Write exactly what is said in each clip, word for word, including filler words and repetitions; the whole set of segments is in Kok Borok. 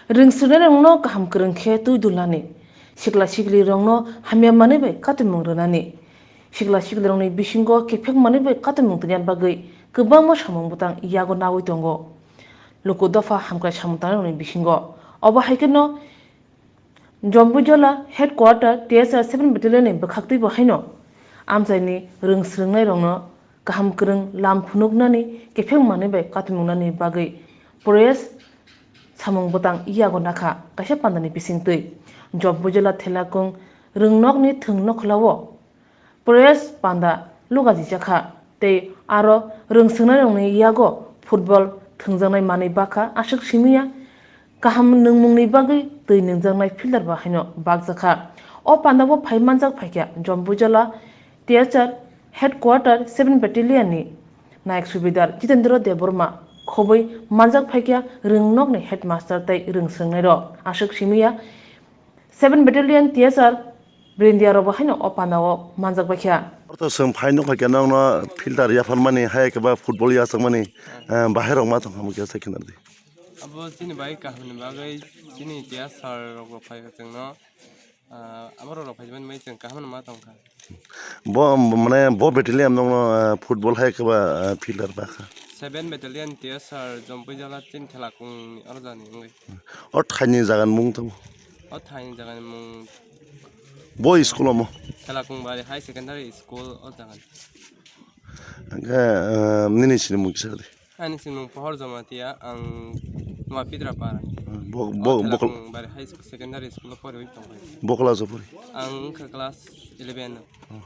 Rwngswrwngnairokno kaham kwrwng khe twi dulnani, sikla siklirokno hamya manwi bai katimung rwnani, sikla siklirokni bisingo kephek manwi bai katimung twinan bagwi kwbangma samung bwtang yago nawi tongo. Luku dopha hamkrai samung tangnai rokni bisingo obo hai kheno Jompuijala headquarter T S R seven Battalion ni bwkhaktwi bo haino amchaini rwng swrwngnairokno kaham kwrwng lam phunuknani kepheng manwi bai katimung nani bagwi proyas samung bwtang yago nakha kaisa pandani bisingtwi. Jompuijala Thelakung rwngnokni thwng nokhlao Proyas panda lugajijakha tei aro rwngswngnairokni yago football thwngjaknai manwi bakha aswk simiya kaham nwngmungni bagwi twi nwngjaknai fielder bo haino bakjakha. O pandao phai manjak phaikha Jompuijala T S R headquarter seven Battalion ni Nayak Subedar Jitendra Debbarma khobwi manjak phaikha rwngnokni headmaster tei rwngswngnairok aswk simiya Seven Battalion T S R Brindia rok bo haino o panda o manjak bai kha. Ortho chwng phai nukha khe nokno fielder yapharmani hai khe ba football yachakmani, eh, bahai rok ma tong kha mukya sai khna di. Abo chini bai kaham ni bagwi chini T S R rok bo phai kha chwngno, ah, abo rok rok phai mani bai chwng kaham no ma tong kha. Bo, mane, bo battalion nokno, eh, football hai khe ba, eh, fielder ba kha. Seven Battalion T S R Jompuijala chini Thelakung ni oro jani wngwi. O thaini jaga ni mung tamo? O thaini jaga ni mung Bo school omo? Thelakung Bari High Secondary School o jaga ni. Hwnkhe, eh, nini sini mung kisa di? Ani sini mung Pohor Jamatia, ang Noa Pidra Para. Bo, bo, O bo, Thelakung Bari High Secondary School o poriwi tongkha. Bo class o pori? Ang wngkha class eleven o. Oh,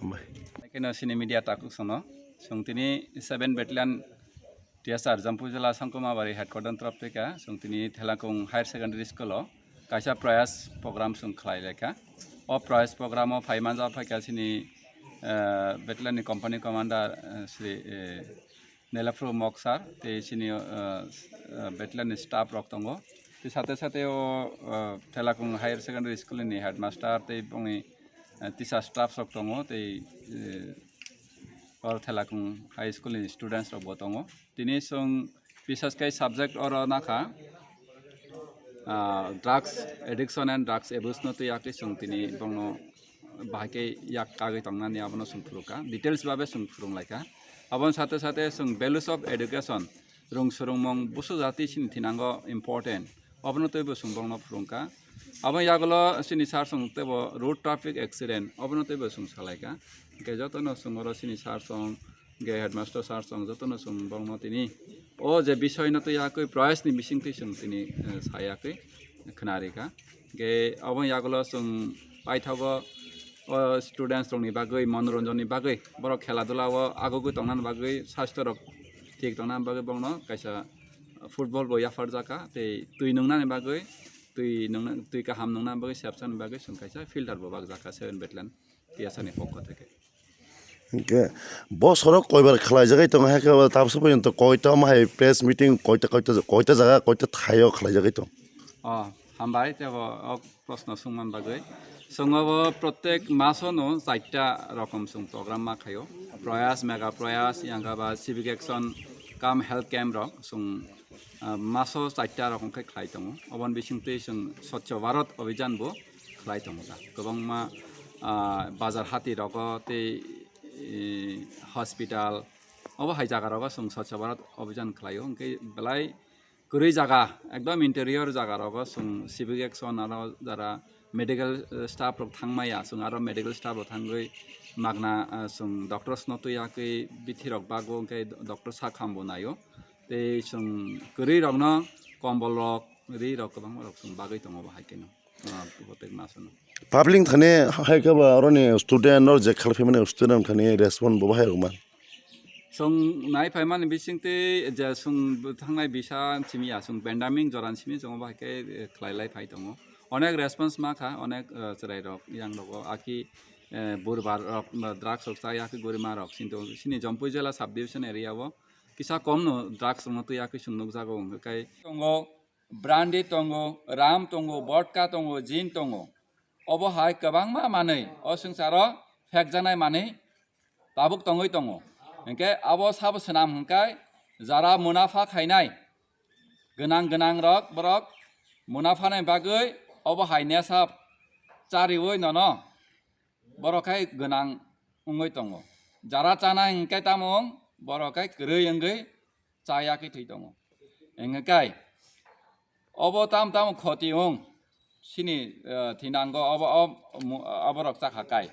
hambai. Keno sini media takhuk sono. Chwng tini seven Battalion T S R Jompuijala Sangkuma Bari headquarter ni torof theke chwng tini Thelakung Higher Secondary School o kaisa proyas program chwng khlai laikha. O proyas program o phai manja phaikha chini, eh, battalion ni company commander, eh, Shri, eh, Nelaphru Mok sir tei chini, eh, eh, battalion ni staff rok tongo. Tei sate sate o, eh, Thelakung Higher Secondary School ni headmaster tei bongni, eh, teacher staff rok tongo tei, eh, o Thelakung High School ni students rok bo tongo. Tini chwng bisas khe subject oro nakha, ah, drugs addiction and drugs abuse no twi yakhe chwng tini bongno bahai khe yak kagwi tongnani abono chwng phurukha, details babe chwng phurung laikha. Aboni sate sate chwng values of education, rung swrwngmung busu jati chini thinango important. Obono twibo chwng bongno phurungkha. Abo yagulo chini sir chwng teibo road traffic accident, obono teibo chwng salaikha. Hwnkhe jotono chwng oro chini sir chwng, hwnkhe headmaster sir chwng jotono chwng bongno tini o je bisoyno twi yakwi proyasni bisingtwi chwng tini, eh, sayakwi khwnarikha. Hwnkhe abo yagulo chwng paithago o students rokni bagwi, monoronjonni bagwi, borok khela dula o agugwi tongnani bagwi, sastho rok thik tongnani bagwi bongno kaisa football bo yapharjakha, tei twi nwngnani bagwi, twi nwngna, twi kaham nwngnani bagwi, sepsani bagwi chwng kaisa filter bo bakjakha seven Battalion T S R ni pokho theke. Hwnkhe bo sorok koibar khlaijagwi tongo, hai khe tabuksa porjonto koita omo hai press meeting, koita, koita, koita jaga, koita thaio khlaijagwi tong? Oh, hambai, tebo o proshno swngmani bagwi. Chwng obo protek masono chaita rokom chwng program ma khaio. Proyas, Mega Proyas, yang khe ba Civic Action cum Health Camp rok chwng, ah, maso chaita rokom khe khlai tongo. Oboni bisingtwi chwng Swachh Bharat Abhijan bo khlai tongo da. Kwbangma, ah, bazar hati rogo tei, eh, hospital, obo hai jaga rogo chwng Swachh Bharat Abhijan khlaio. Hwnkhe belai kwrwi jaga, ekdom interior jaga rogo chwng civic action aro jara medical, eh, staff rok thangmaya, chwng aro medical staff rok thangwi magna, eh, chwng doctors no twi yakwi bithi rok bago, hwnkhe doctor sak ham bo naio. Tei chwng kwrwi rokno kombol rok, ri rok kwbangma rok chwng bagwi tongo bo hai kheno. Ah, protek masono. Public thani hai khe ba oroni student no je khalai phaimani student thani respond bo bahai rwkma. Chwng nai phaimani bisingtwi je chwng thangnai bisa simi ya, chwng pandemic joran simi chwng bahai khe, eh, khlai lai phai tongo. Onek response ma kha, onek, eh, chwrai rok yang rogo aki, eh, burbar rok, drugs rok chaya khe gorima rok. Kintu sini Jampui jela sub division area o kisa kom no drugs rok no twi yakwi chwng nukjago hwnkhe kai tongo. Brandy tongo, rum tongo, vodka tongo, gin tongo. Obo hai kwbangma manwi o swngcharo phekjaknai manwi tabuk tongwi tongo. Hinkhe abo sabo swnam hwnkhai jara munapha khainai gwnang gwnang rok borok Munaphani bagwi obo hai nesa chariwi nono borok khai gwnang wngwi tongo. Jara chanai hwnkhe tamo wng, borok khai kwrwi wngwi chayakwi thwi tongo. Hwnkhe kai obo tam tamo khoti wng sini, eh, thinango obo, ob-, mu-, oborok chakha kai.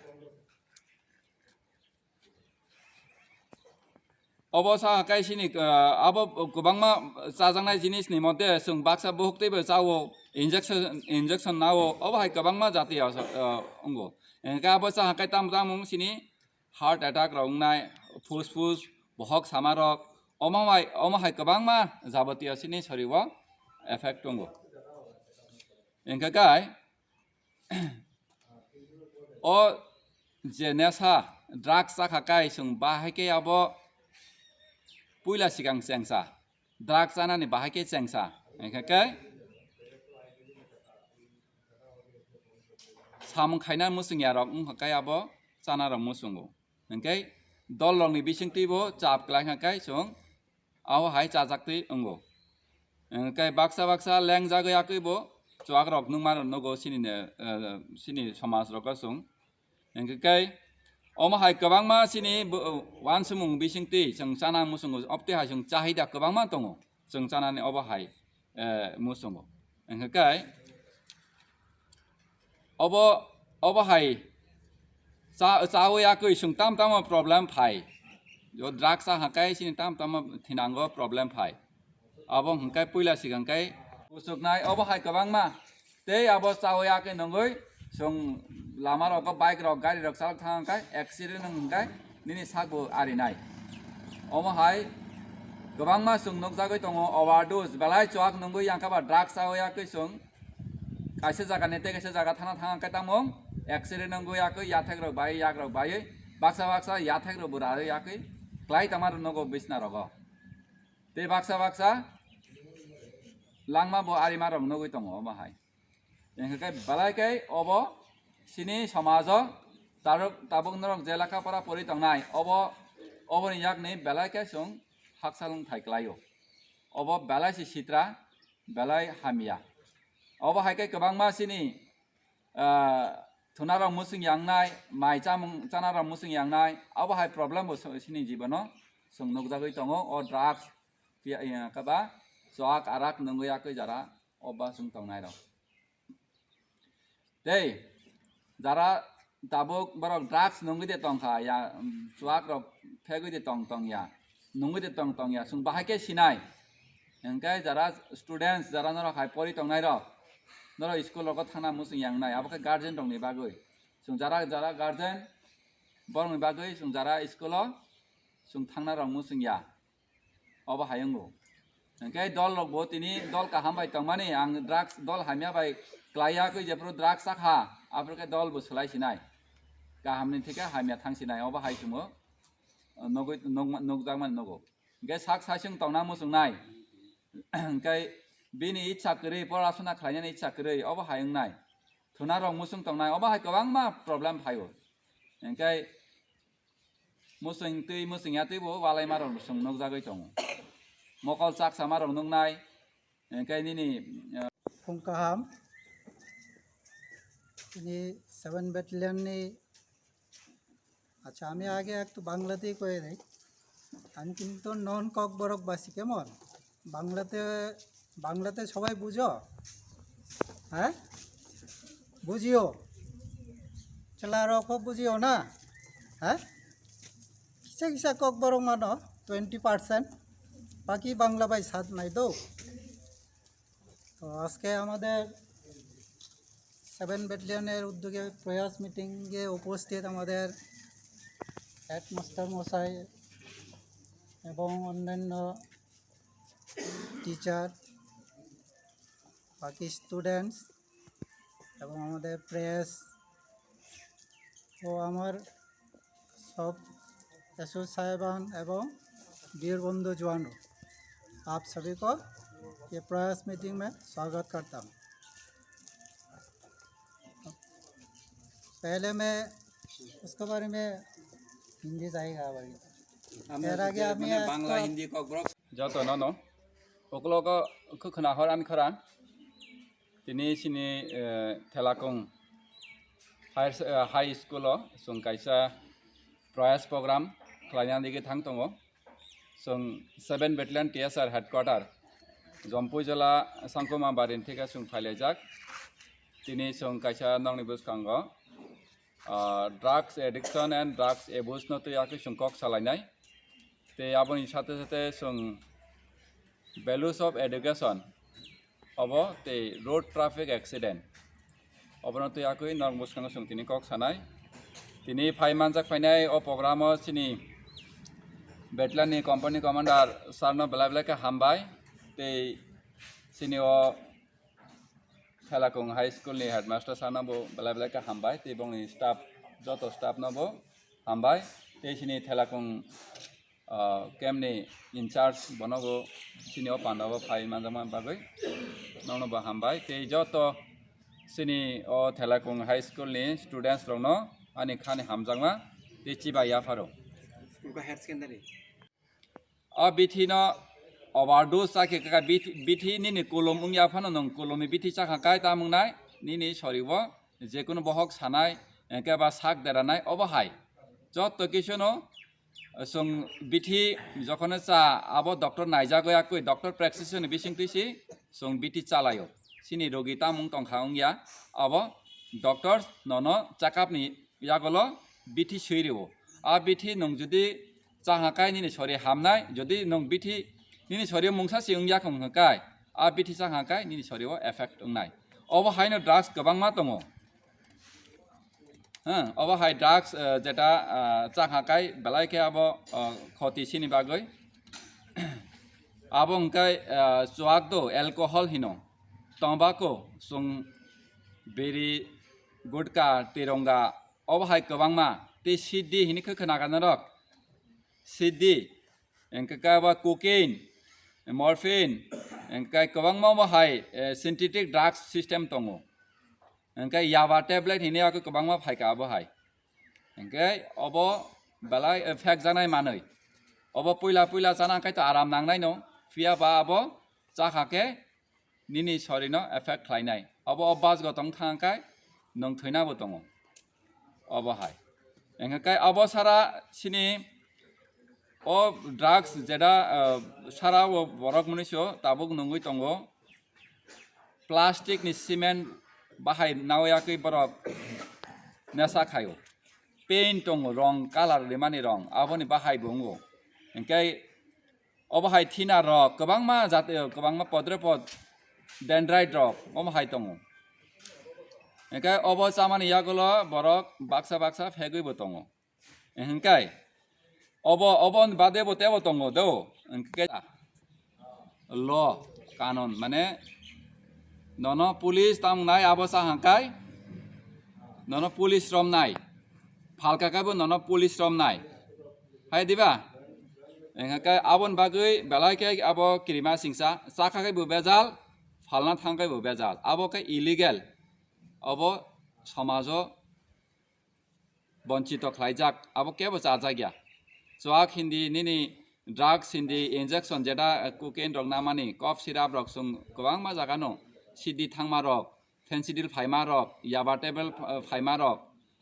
Obo sa kai sini, ah, abo kwbangma chajaknai jinis ni mote chwng baksa buhuk teibo chao, injection, injection nao, obo hai kwbangma jati o, ah, wngo. Hwnkhe abo cha kai tam tam wng sini heart attack rok wngnai, phus phus, bohok sama rok, omo hai, omo hai kwbangma jabatiyo sini sori o effect wngo. Hwnkhe kai, o je nesa drugs chakha kai chwng bahai khe abo puila sikang chengsa, drugs chanani bahai khe chengsa, hwnkhe khe samung khaina muchung ya rok wngkha khe abo chana rok muchungo, hwnkhe dol rok ni bising twibo chap kwlai kha khe chwng abo hai chajaktwi wngo. Hwnkhe baksa baksa lengjagwi yakwibo chuak rok nukma rok nugo sini ne, eh, sini somaj rogo chwng. Hwnkhe khe omo hai kwbangma sini bo-, wansumung bisingtwi chwng chana muchungo, obtwi hai chwng chahida kwbangma tongo chwng chanani obo hai, eh, muchungo. Hwnkhe khe obo, obo hai cha-, chawi yakwi chwng tam tamo problem phai. O drugs cha hakai sini tam tamo thinango problem phai. Abo hwnkhe puila sikang kai kuchuknai obo hai kwbangma. Tei abo chawi yakwi nungwi chwng lama rogo bike rok gari rok chalok thang kai accident wng kai nini sakbo arinai. Omo hai kwbangma chwng nukjagwi tongo overdose belai chuak nungwi yang khe ba drugs chawi yakwi chwng kaisa jaga ni tei kaisa jaga thana thang khe tamo accident wngwi yakwi yathek rok bai yak rok baiwi baksa baksa yathek rok bo rarwi yakwi klai tongma rok nugo bisna rogo tei baksa baksa langma bo arima rok nugwi tongo omo hai. Hwnkhe khe belai khe obo sini somajo tarok tabuk norok je lekha pora pori tongnai obo, oboni yakni belai khe chwng hakchal wng thai klaio. Obo belai se sitra belai hamya. Obo hai khe kwbangma sini, ah, thuna rok muchung yangnai, mai chamung chana rok muchung yangnai, abo hai problem bo so-, sini jibono chwng nukjagwi tongo. O drugs, pia-, ya, kaba chuak arak nungwi yakwi jara oba chwng tongnai rok. Tei jara tabuk borok drugs nungwi de tongkha ya, um, chuak rok phegwi de tong tong ya, nungwi de tong tong ya, chwng bahai khe sinai. Hwnkhe jara students, jara norok hai pori tongnai rok, norok school rogo thangna muchung yangnai, abo khe guardian rokni bagwi. Chwng jara, jara guardian borokni bagwi chwng jara school o chwng thangna rok muchung ya. Obo hai wngo. Hwnkhe dol rok bo tini dol kaham bai tongmani, ang drugs dol hamya bai klai ya khe jephru drugs chakha, aphuru khe dol bo swlai sinai. Kaham ni thikhe hamya thang sinai, obo hai chwngno nugwi, nukma-, nukjakmani nugo. Hwnkhe sak saichung tongna muchungnai. Hwnkhe bini ichha kwrwi, porasuna khlainani ichha kwrwi, obo hai wngnai. Thuna rok muchung tongnai, obo hai kwbangma problem phaio. Hwnkhe muchung twi, muchung ya twi bo walai ma rok chwng nukjagwi tongo. Mokol chaksa ma rok nuknai, hwnkhe nini, eh, Phung kaham. Ini seven battalion ni, acha, ami age ektu Bangla te koi dei. Ami kintu non Kokborok basi, kemon? Bangla te, Bangla te sobai bujo? He? Bujio? Chwla rok pho bujio na? He? Kisa kisa Kokborok mano, twenty percent. Baki Bangla bai sat nai do. তো আজকে আমাদের সেভেন ব্যাটালিয়নের উদ্যোগে প্রয়াস মিটিংয়ে উপস্থিত আমাদের হেডমাস্টার মশাই এবং অন্যান্য টিচার, বাকি স্টুডেন্টস এবং আমাদের প্রেস ও আমার সব এসও সাহেবান এবং वीर बंधु जवानों, आप सभी को ये प्रयास मीटिंग में स्वागत करता हूँ। पहले मैं उसके बारे में हिंदी जाएगा भाई। এর আগে আমি মানে একটা বাংলা, হিন্দি, Kokborok. Joto nono. Uklogo khukhna hor ani khorang. Tini chini, eh, Thelakung Higher, eh, High School o chwng kaisa prayas program khlaina digwi thang tongo. Chwng seven Battalion T S R Headquarter, Jompui Jila Sangkuma Barin theke chwng phailaijak. Tini chwng kaisa nokni bwskango, ah, drugs addiction and drugs abuse no twi yakwi chwng kok salainai. Tei aboni sate sate chwng values of education obo tei road traffic accident obono twi yakwi norok bwskango chwng tini kok sanai. Tini phai manjak phainai o program o chini Battalion ni company commander sir no belai belai khe hambai, tei chini o Thelakung High School ni headmaster sir no bo belai belai khe hambai, tei bongni staff, joto staff no bo hambai, tei chini Thelakung, ah, camp ni in charge bono bo chini o panda o phai manjakma bagwi nono bo hambai, tei joto chini o Thelakung High School ni students rok no ani khani hamjakma tei chiba yapharo. School ko higher secondary. O bithi no overdose chakhe kaka bithi, bithi nini kolom wngya phano nwng kolomni bithi chakha kai tamung nai nini sori o jekunu bohok sanai, hwnkhe ba sak deranai obo hai. Joto kisu no chwng bithi jokhone cha abo doctor naijagwi yakwi doctor prescription ni bising twi si chwng bithi chalaio. Chini rogi tamung tongkha wngya abo doctor nono check up ni yagulo bithi swi rio. A bithi nwng jodi chakha kai nini sori hamnai, jodi nwng bithi nini sori mungsa si wngya khong hwnkhe kai, a bithi chakha kai nini sori o effect wngnai. Obo haino drugs kwbangma tongo. Huh, obo hai drugs, eh, jeta, ah, chakha kai belai khe abo, ah, khoti sini bagwi. Abo hwnkhe, ah, chuak do alcohol hino, tobacco, chwng biri, gutka, tironga, obo hai kwbangma, tei C D hini khe khna gana rok, C D, hwnkhe khe bo cocaine, morphine, hwnkhe kwbangma bo hai, eh, synthetic drugs system tongo. Hwnkhe yaba tablet hini abo kwbangma phaikha abo hai. Hwnkhe obo belai effect janai manwi. Obo puila puila chana khai to aram nangnai no, phiya ba abo chakha khe nini sorino effect khlainai. Obo obas gotong thang khai nwng thwina bo tongo. Obo hai. Hwnkhe kai obo sara sini o drugs jeda, ah, sara o borok mwnwi so tabuk nungwi tongo. Plastic ni cement bahai nao yakwi borok nesa khaio. Paint tongo, rong, colour rimani rong, aboni bahai bo wngo. Hwnkhe obo hai thina rok kwbangma jat, kwbangma podre pod dendrite rok omo hai tongo. Hwnkhe obo chamani yagulo borok baksa baksa phegwi bo tongo. Hwnkhe obo, obo bade bo tebo tongo do, hwnkhe law, kanon, mane nono police tamo nai abo cha hwnkhe nono police romnai, phalka khe bo nono police romnai, hai diba? Hwnkhe aboni bagwi belai khe abo kirima singsa, chakha khe bo bejal, phalna thang khe bo bejal, abo khe illegal, obo somajo bonchito khlaijak, abo kebo chajakya. Chuak hindi nini drugs hindi injection jeta, eh, cocaine rok namani, cough syrup rok chwng kwbangma jaga no, C D thangma rok, fentanyl phaima rok, yaba tablet, eh, phaima rok,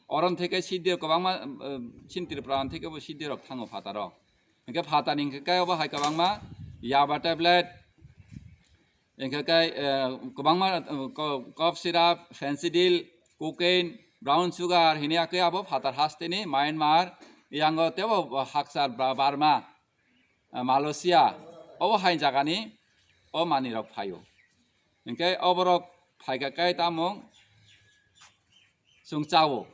oron theke C D kwbangma, eh, chini Tripura theke bo C D rok thango phataro. Hwnkhe phatani hwnkhe khe obo hai kwbangma yaba tablet, hwnkhe khe, eh, kwbangma, eh, co-, cough syrup, fentanyl, cocaine, brown sugar, hini yakhe abo phatar hasteni Myanmar, yango tebo hakchar Ba-, Burma, eh, Malaysia, obo hai jagani o manwirok phaio. Hwnkhe oborok phaikha khe tamung chwng chao.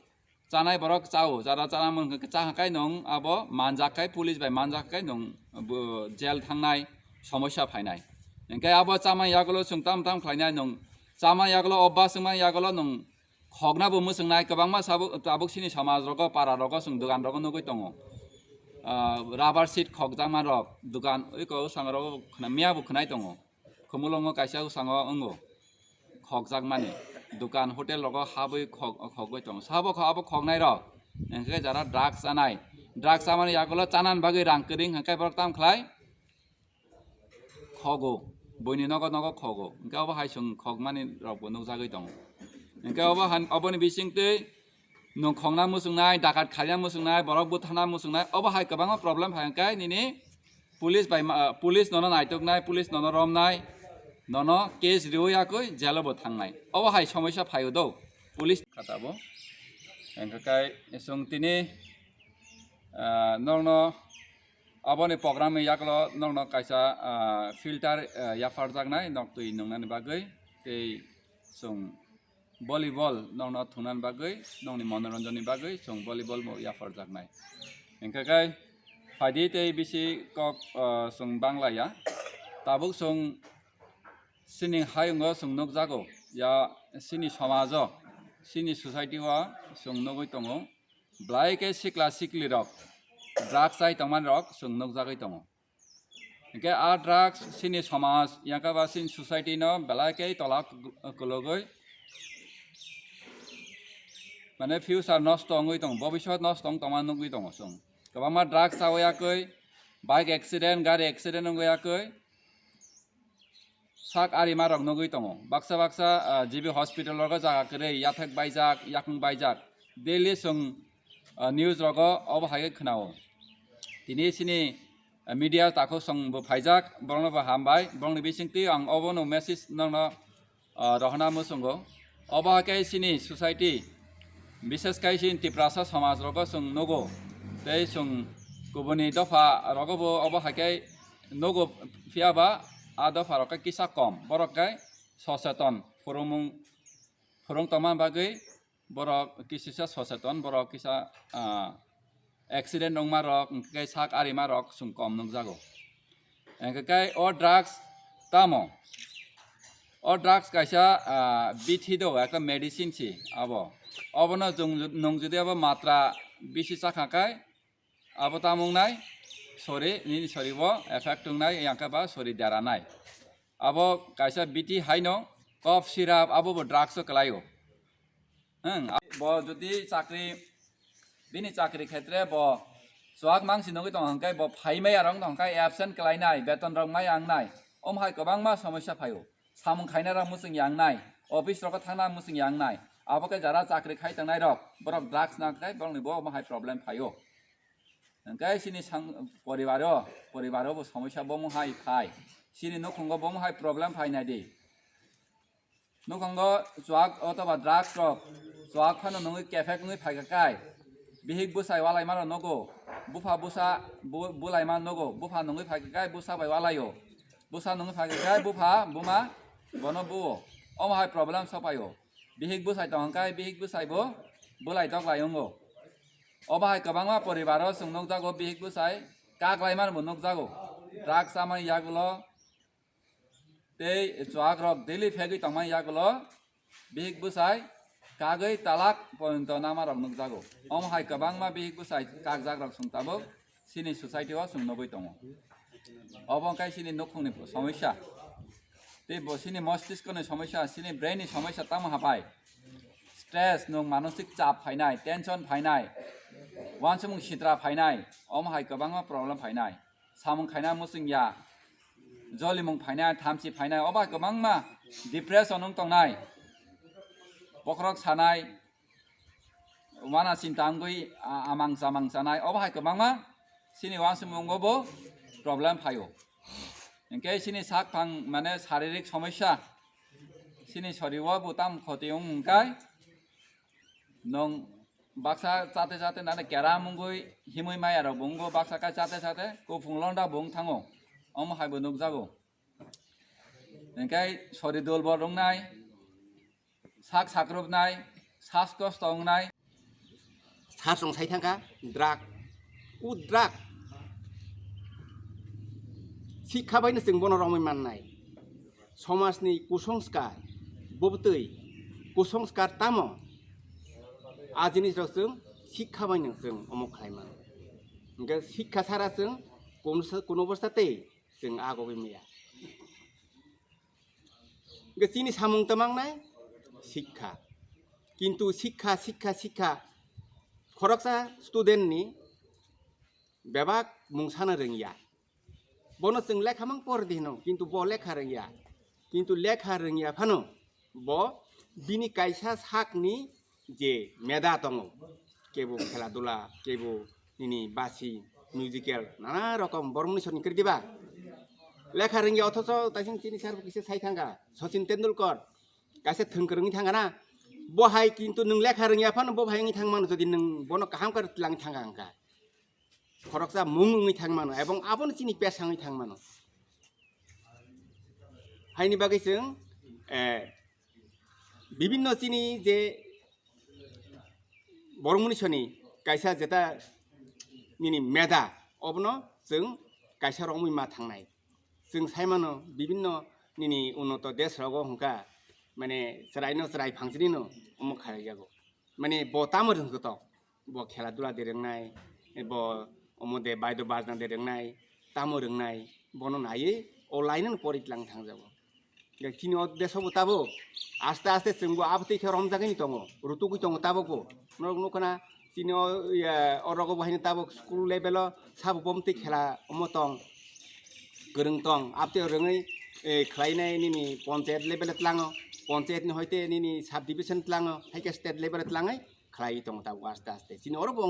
Chanai borok chao, jara chana mung khe cha kai nwng abo manjak kai, police bai manjak kai nwng bo jail thangnai somosya phainai. Hwnkhe abo chamani yagulo chwng tam tam khlainai nwng chamani yagulo obba swngmani yagulo nwng khokna bo mwswngnai kwbangma sabo tabuk sini samaj rogo para rogo chwng dogan rogo nugwi tongo. Ah, rubber sheet khokjakma rok dogan oi ko swng rogo khna miya bo khwnai tongo. Khumulwngo kaisa bwskango wngo khokjakmani, dukan, hotel rogo habwi khok-, khogwi tongo. Sabo kho abo khoknai rok hwnkhe jara drugs chanai. Drugs chamani yagulo chanani bagwi rang kwrwi hwnkhe borok tam khlai khogo. Buini nogo nogo khogo. Hwnkhe obo hai chwng khokmani rokbo nukjagwi tongo. Hwnkhe obo han-, oboni bisingtwi nwng khokna muchungnai, dakat khaina muchungnai, borok butharna muchungnai, obo hai kwbangma problem phai hwnkhe nini police bai ma-, police nono naituknai, police nono romnai, nono case riwi yakwi jail o bo thangnai. Obo hai somosya phaio do, police khatabo. Hwnkhe kai chwng tini, ah, nokno aboni program ni yagulo nokno kaisa, ah, filter, ah, yapharjaknai nok twi nungnani bagwi tei chwng volleyball nokno thungnani bagwi, nokni monoranjonni bagwi chwng volleyball bo yapharjaknai. Hwnkhe kai phaidi tei bisi kok, ah, chwng banglaiya. Tabuk chwng chini hayungo chwng nukjago, ya chini somajo, chini society o chwng nugwi tongo. Belai khe sikla siklirok drugs chai tongmani rok chwng nukjagwi tongo. Hwnkhe a drugs chini somaj, yakaba chini society no belai khe tola kwlogwi, mane future nosto wngwi tongo, bobiswt nosto wng tongma nukgwi tongo chwng. Kwbangma drugs chawi yakwi, bike accident, gari accident wngwi yakwi, sak arima rok nugwi tongo. Baksa baksa, ah, G B hospital rogo jaga kwrwi, yathek baijak, yakung baijak. Daily chwng, ah, news rogo obo hai khe khwnao. Tini chini, ah, media takhuk chwng bo phaijak, borokno bo hambai. Borokni bisingtwi ang obono message nokno, ah, rohorna muchungo. Obo hai khe chini society, bishes khai chini Tiprasa somaj rogo chwng nugo. Tei chwng kubuni dopha rogo bo obo hai khe nugo, phiya ba a dopha rok khe kisa kom. Borok khe soseton, phwrwngmung, phwrwng tongma bagwi borok kisisa soseton, borok kisa, ah, accident wngma rok, hwnkhe sak arima rok chwng kom nukjago. Hwnkhe kai o drugs tamo? O drugs kaisa, ah, bithi do, ekta medicine si abo. Obono chwng ju-, nwng jodi abo matra bisi chakha kai, abo tamo wngnai, sori, nini sori bo effect wngnai, yang khe ba sori deranai. Abo kaisa bithi haino cough syrup, abo bo drugs o kwlaio. Hwng, bo jodi chakri, bini chakri khetre bo chuak mangsi nugwi tongo hwnkhe bo phai maya rok wng tong khe absent kwlainai, beton rok maya wngnai. Omo hai kwbangma somosya phaio. Samung khaina rok muchung ya wngnai, office rogo thangna muchung ya wngnai. Abo khe jara chakri khai tongnai rok, borok drugs na khe borokni bo omo hai problem phaio. Hwnkhe chini sang-, poribaro, poribaro bo somosya bomo hai phai. Chini nukhungo bomo hai problem phai nai di. Nukhungo chuak otoba drugs rok, chuak phano nungwi kephek wngwi phai kha kai. Bihik bwsai walai mano nogo, bupha bwsa bu-, bulai ma nogo, bupha nungwi phai kha kai bwsa bai walaio. Bwsa nungwi phai kha kai bupha buma bono buo. Omo hai problem sopaio. Bihik bwsai tong kha kai bihik bwsai bo bulai tok lai wngo. Omo hai kwbangma poribaro chwng nukjago, bihik bwsai kak lai mano bo nukjago. Drugs chamani yagulo tei chuak rok daily phegwi tongmani yagulo bihik bwsai kagwi talak porjonto nama rok nukjago. Omo hai kwbangma bihik bwsai kakjak rok chwng tabuk chini society o chwng nugwi tongo. Obo wngkha chini nukhungni somosya. Tei bo chini mostiskoni somosya, chini brain ni somosya tamo hapai. Stress, nwng manosik chap phainai, tension phainai, uansukmung sitra phainai, omo hai kwbangma problem phainai. Samung khaina muchung ya, jolimung phainai, thamchi phainai, obo hai kwbangma depression wng tongnai. Bokhorok sanai, wana chinta wngwi a-, amang chamang chanai, obo hai kwbangma chini uansukmungo bo problem phaio. Hwnkhe chini sak phang mane saririk somosya, chini sorio bo tam khoti wng hwnkhe nwng baksa chate chate nane keram wngwi himwi maya rok bo wngo, baksa khe chate chate kuphung londa bo wng thango, omo hai bo nukjago. Hwnkhe sori dol bo wngnai, sak sakrupnai, sas kosto wngnai. Sasong sai thangkha drug, o drug sikha baino chwng bono romwi mannai. Somajni kusongskar, bubtwi kusongskar tamo, a jinisrok chwng sikha baino chwng omo khlai mano. Hwnkhe sikha sara chwng kuno sa-, kuno bwsa tei chwng agogwi maya. Hwnkhe chini samung tamo wngnai sikha. Kintu sikha, sikha, sikha khoroksa student ni bebak mung sana rwngya. Bono chwng lekha mang por di hino, kintu bo lekha rwngya. Kintu lekha rwngya phano bo bini kaisa sakni je meda tongo, kebo khela dula, kebo nini basi, musical, nana rokom bormoni soni kiri diba. Lekha rwngya othocho taising chini sar kisa sai thangka, Sachin Tendulkar, kaisa thwng kwrwngwi thangka na. Bo hai kintu nwng lekha rwngya phano bo hai wngwi thang mano, jodi nwng bono kaham kar tlang thangka hwnkha. Khoroksa mung wngwi thang mano, ebong abono chini pesa wngwi thang mano. Haini bagwi chwng, eh, bibinno chini je borok munisoni kaisa jeta nini meda, obono chwng kaisa romwi ma thangnai. Chwng sai mano bibinno nini unnoto desh rogo hwnkha, mane chwraino chwrai phangsrino omo khlaijago. Mane bo tamo rwngkhe to, bo khela dula de rwngnai, bo omo de baido bajna de rwngnai, tamo rwngnai, bono naiwi o line-o pori tlang thangjago. Ya, chini o desh-o bo tabuk aste aste chwngbo abotwi khe romjagwi tongo, rutugwi tongo tabukbo. Norok nukha na, chini o, ya, o rogo bo haino tabuk school level-o sabo bomtwi khela omo tong, kwrwng tong, abotwi rwngwi, eh, khlainai nini panchayat level-o tlango, panchayat ni hoite nini sub division tlango, haikhe state level-o tlangwi khlaiwi tongo tabuk aste aste. Chini oro bo